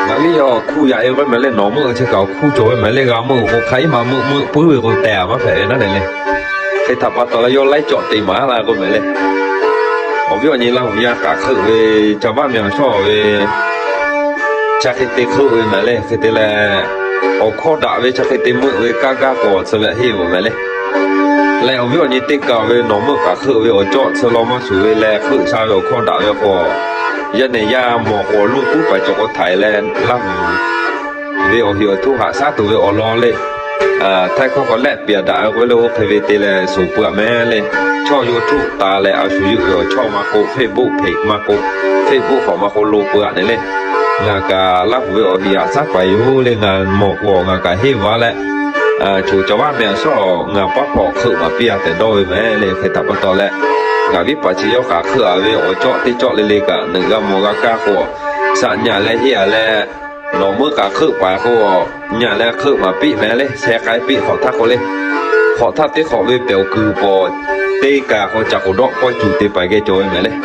Ngaˬ liˇ yaˇ awˬ hkuˇ yaꞈ e ve mehˍ leh, nawˬ meuˆ chi kaꞈ awˬ hkuˇ cawˬ ve mehˍ leh, g'a meuˆ k'o hk'aˬ iˉ ma meuˆ meuˆ puiˉ ve k'o, teh a maˇ hpehꞈ ve naˉ leh leh, hk'e htaꞈ pa taw leh yawˇ laiˉ cawˆ te maˍ la k'o mehˍ leh, awˬ viˉ awˬ nyi Laˇ huˍ yaˇ k'aꞈ hk'euˆ ve, ca vaˆ meh awˬ shawˉ ve chi hk'e te hk'euˆ ve mehˍ leh, hk'e te leh, awˬ hkawˇ daꞈ ve chi hk'e te meuˆ ve kaˇ gaˇ k'awꞈ tcuh ve heˆ ve mehˍ leh, leh awˬ viˉ awˬ nyi teˇ kaˬ ve nawˬ meuˆ k'aꞈ hk'euˆ ve awˬ cawˆ tcuh law maˇ shuˍ ve leh, hk'euˆ sha ve awˬ hkawˇ daꞈ ve k'o, yaˇ nehˬ yaˇ mawˬ k'o, awˬ loˇ kuˉ paˍ cawˬ k'o htaiˍ leh, Laˇ huˍ ve awˬ heꞈ awˬ htuˇ haꞈ shaˉ tuˬ ve awˬ lawn leh, htaiˇ hkawˇ k'awꞈ lehˆ piˍ daꞈ ve k'oˆ ve le, oˇ hk'e ve te leh suˍ peuˬ mehˍ leh, chaw YouTube taˍ leh a shu yuˬ ve awˬ chawˇ maˇ k'oˆ, Facebook page maˇ k'oˆ, Facebook hk'awꞈ maˇ k'oˆ lo peuˬ a nehˬ leh, ngaˬ kaꞈ Laˇ huˍ ve awˬ heꞈ haꞈ shaˉ paˍ yoˬ leh, ngaˬ mawˬ k'o ngaˬ kaꞈ henˇ vaˇ leh, co cawˬ vaˇ meh a shaw ngaˬ paˉ hpawꞈ hk'euˆ maˍ piˇ a tehꞈ dawˇ ve mehˍ leh, hk'e htaꞈ pa taw leh, ngaˬ viˉ paˍ chi yawˇ k'aꞈ hk'euˆ a ve awˬ cawˆ teˇ cawˆ le le kaꞈ, nawˬ g'a mawˬ g'a kaˇ k'o, shaꞈ nyaꞈ leh henˇ a leh, nawˬ meuˆ k'aꞈ hk'euˆ paˍ k'o, nyaꞈ leh hk'euˆ maˍ piˇ mehˍ leh, sheh k'ai piˇ hk'awꞈ htaˇ k'o le, hk'awꞈ htaˇ teˇ hk'awꞈ ve pehˬ awˬ kuiˬ pawˬ, teˇ kaˬ k'o caꞈ k'oˍ dawˆ pawehˇ cuˬ te paiˍ geh cawˬ ve mehˍ leh,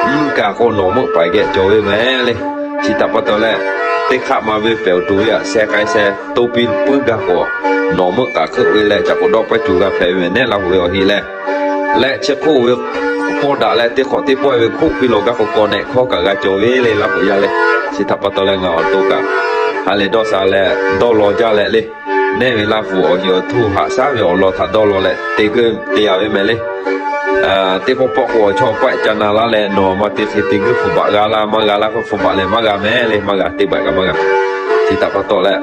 nyiˇ kaˬ k'o nawˬ meuˆ paiˍ geh cawˬ ve mehˍ leh, chi htaꞈ pa taw leh, teˇ hk'aˆ ma ve pehˬ awˬ tuˬ ve aꞈ sheh k'ai sheh to piˇ puiˉ gaˇ k'o, nawˬ meuˆ k'aꞈ hk'euˆ ve leh caꞈ k'oˍ dawˆ pawehˇ cuˬ g'a hpehꞈ ve mehˍ nehˆ Laˇ huˍ ve awˬ heꞈ leh, leh chi hk'oˆ ve k'awˇ daꞈ leh teˇ hk'awꞈ teˇ pawehˇ ve hkoˆ piˇ law gaˇ k'o, kawꞈ nehˆ hkawˇ kaꞈ g'a cawˬ ve le Laˇ huˍ yaˇ leh, chi htaꞈ pa taw leh ngaˬ awˬ to kaꞈ ha lehˬ dawˇ sha leh dawˇ law jaˇ leh le, nehˆ ve Laˇ huˍ awˬ heꞈ awˬ htuˇ haꞈ shaˉ ve awˬ lawn htaꞈ dawˇ law leh te geuˆ te a ve mehˍ le. Teˇ pawˆ pawˆ k'o awˬ chawˇ pawehˇ ca na laˇ leh, nawˬ maˇ te hk'e te geuˆ hpfuhˇ baꞈ g'a laˇ maˇ g'a laˇ k'o, hpfuhˇ baꞈ lehˬ maˇ g'a mehˍ le, maˇ g'a, teˇ baꞈ kaꞈ maˇ g'a. Chi htaꞈ pa taw leh,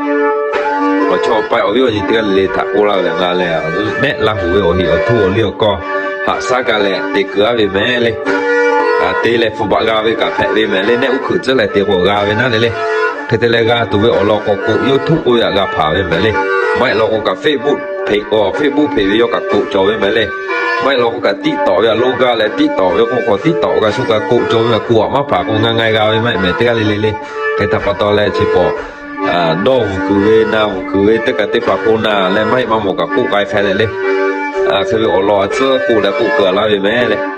awˬ chawˇ pawehˇ awˬ viˉ awˬ nyi teˇ g'aˇ le le htaꞈ k'oˆ laˇ ve lehˬ, ngaˬ lehˬ nehˆ Laˇ huˍ ve awˬ heꞈ awˬ htuˇ awˬ liˇ awˬ hkawˇ haꞈ shaˉ gaˇ leh te keu aˉ ve mehˍ le. Te leh hpfuhˇ baꞈ g'a ve kaꞈ hpehꞈ ve mehˍ le, nehˆ uˉ hkuiꞈ tcuhˉ leh te k'o g'a ve naˉ le le. Hk'e te leh g'a tuˬ ve awˬ lawn k'o, k'oꞈ YouTube k'oˆ ve aꞈ g'a hpanˍ ve mehˍ le. Maˇ heˆ law k'o kaꞈ Facebook hpeꞈ k'o, Facebook hpeꞈ ve yawˇ kaꞈ k'oꞈ cawˬ ve mehˍ le. Maˇ heˆ law k'o kaꞈ TikTok ve aꞈ lo gaˇ leh TikTok ve k'o k'o TikTok kaꞈ shu kaꞈ k'oꞈ cawˬ ve, k'oꞈ aꞈ maˇ hpanˍ k'o ngaˬ ngaˬ g'a ve maˇ heˆ mehˍ teˇ g'aˇ le le le. Hk'e htaꞈ pa taw leh chi k'o, dawˇ vuˬ kuiˬ ve na vuˬ kuiˬ ve teˇ kaꞈ teˇ hpaˍ k'oˆ na leh maˇ heˆ maˇ mawˬ kaꞈ k'oˆ k'ai hpehꞈ leh le. Hk'e ve awˬ lawn a tcuhˉ k'oˆ leh k'oˆ keu a laˇ ve mehˍ le.